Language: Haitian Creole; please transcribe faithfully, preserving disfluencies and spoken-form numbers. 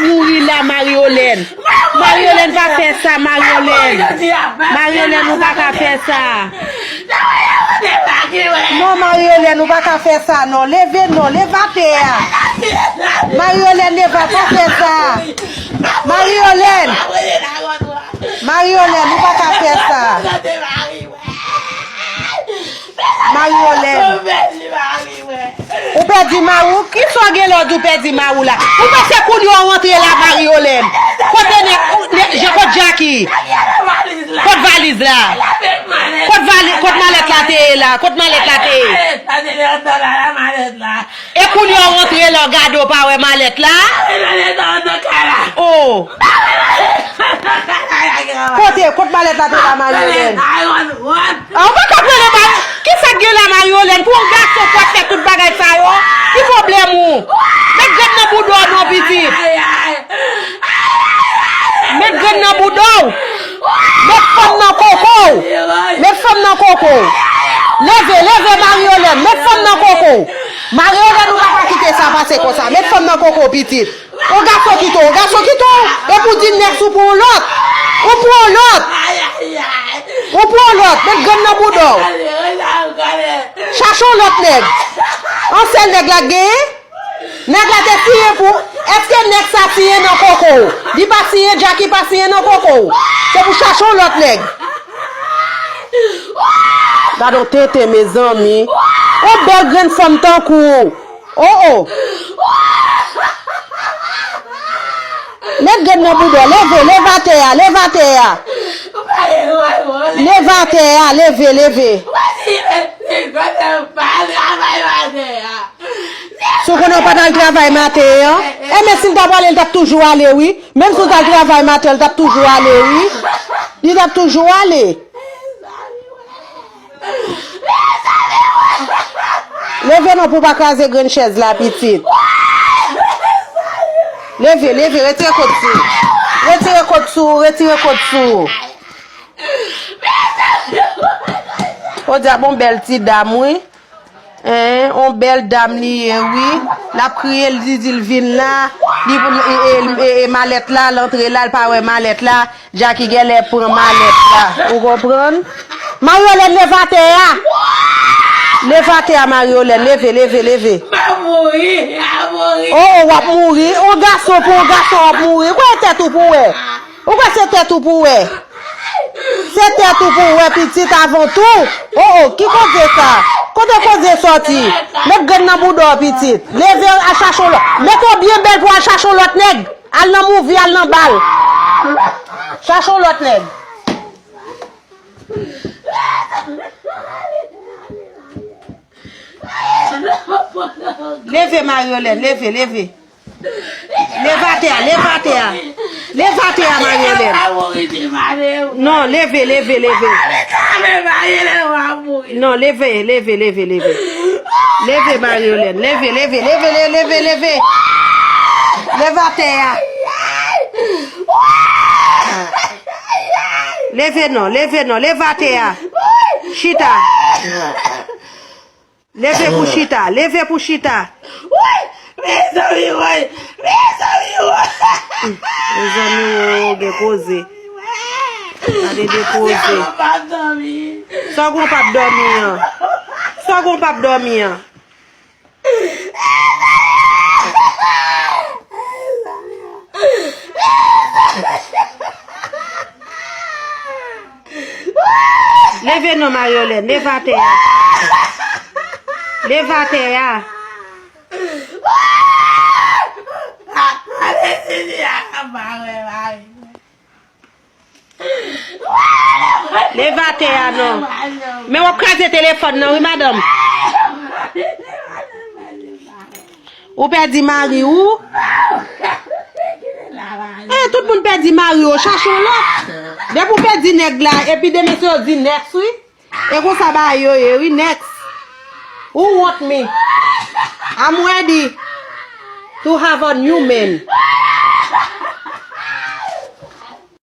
Mouri la, Mariolène. Mariolène, pa fè sa, Mariolène. Mariolène, ou pa ka fè sa. Non, Mariolène, ou pa ka fè sa, non. Leve, non. Leve atè a. Mariolène, leve, pa fè sa. Mariolène. Mariolène, ou pa ka fè sa. Mariolène. Ou pèdi mari w? Kisa w gen lè w di w pèdi mari w la? Ou panse kounye a w rantre la, Mariolène? Kote nèg, nèg, Jean, kot Jackie? Kot valiz la? Kot vali-, kot malèt la te ye la? Kot malèt la te ye? E kounye a w rantre la, w gade w pa wè malèt la? Oh! Kote, kot malèt la te la, Mariolène? A, ou pa ka prele ba. Kisa k gen la, Mariolène? Pou yon gason pou w ap fè tout bagay sa yo? Ki pwoblèm ou? Met grenn nan bouda w non, pitit. Met grenn nan bouda w. Met fanm nan koko w. Met fanm nan koko w. Leve, leve, Mariolène. Met fanm nan koko w. Mariolène, ou pa ka kite sa pase konsa. Met fanm nan koko w, pitit. Yon gason kite w, yon gason kite w. Epi w di nèks ou pou yon lòt. Ou pou yon lòt. Ou pou yon lòt. Met grenn nan bouda w. Chache yon lòt nèg. Yon sèl nèg la k genyen? Nèg la te siyen pou, èske nèg sa siyen nan koko w? Li pa siyen, Jackie pa siyen nan koko w. Se pou chache yon lòt nèg. Gade yon tenten, mezanmi. Yon bèl grenn fanm tankou w. Oh, oh. Met grenn nan bouda w. Leve, leve atè a, leve atè a. Leve atè a, leve, leve. Si w konnen w pa t al travay maten an, enben si l t ap ale, l t ap toujou ale, wi. Menm si l t al travay maten an, l t ap toujou ale, wi. Li t ap toujou ale. Leve non pou w pa kraze grenn chèz la, pitit. Leve, leve, retire kot sou. Retire kot sou, retire kot sou. Podyab, yon bèl ti dam, wi. Hein, on bèl dam li ye, wi. L ap kriye, l di, di l vin la. Li, e, e, e, e malèt la, l antre la, l pa wè malèt la. Jackie genlè pran malèt la. Ou konprann? Mariolène, leve atè a. Leve atè a, Mariolène. Leve, leve, leve. M ap mouri, m ap mouri. Oh, oh, w ap mouri. On gason pou on gason w ap mouri. Ou kwè tèt ou pou wè? Ou kwè se tèt ou pou wè? Se tèt ou pou wè, pitit, avan tou. Oh, oh, ki koze sa? Kote koze sòti? Met grenn nan bouda w, pitit. Leve al chache yon lòt. Mete w byen bèl pou al chache yon lòt nèg. Al nan movie, al nan bal. Chache yon lòt nèg. Leve, Mariolène, leve, leve. Leve atè a, leve atè a. Leve atè a, Mariolène. Non, leve, leve, leve. Non, leve, leve, leve, leve. Leve, Mariolène, leve, leve, leve, leve, leve, leve. Leve atè a. Leve non, leve non, leve atè a. Chita. Leve pou chita, leve pou chita. Woy! Mezanmi, woy! Mezanmi, woy! Mezanmi, woy, gen koze. Gade de koze. Sa w gon p ap dòmi an? Sa w gon p ap dòmi an? Leve non, Mariolène, leve atè a. Leve atè a. Leve atè a non. Men w ap kraze telefòn nan wi, madanm. Ou pèdi mari w? Eh, tout moun pèdi mari yo, chache yon lòt. Depi w pèdi nèg la, epi de mesye yo di nèks wi. E konsa bagay yo ye wi, nèks. Who want me? I'm ready to have a new man.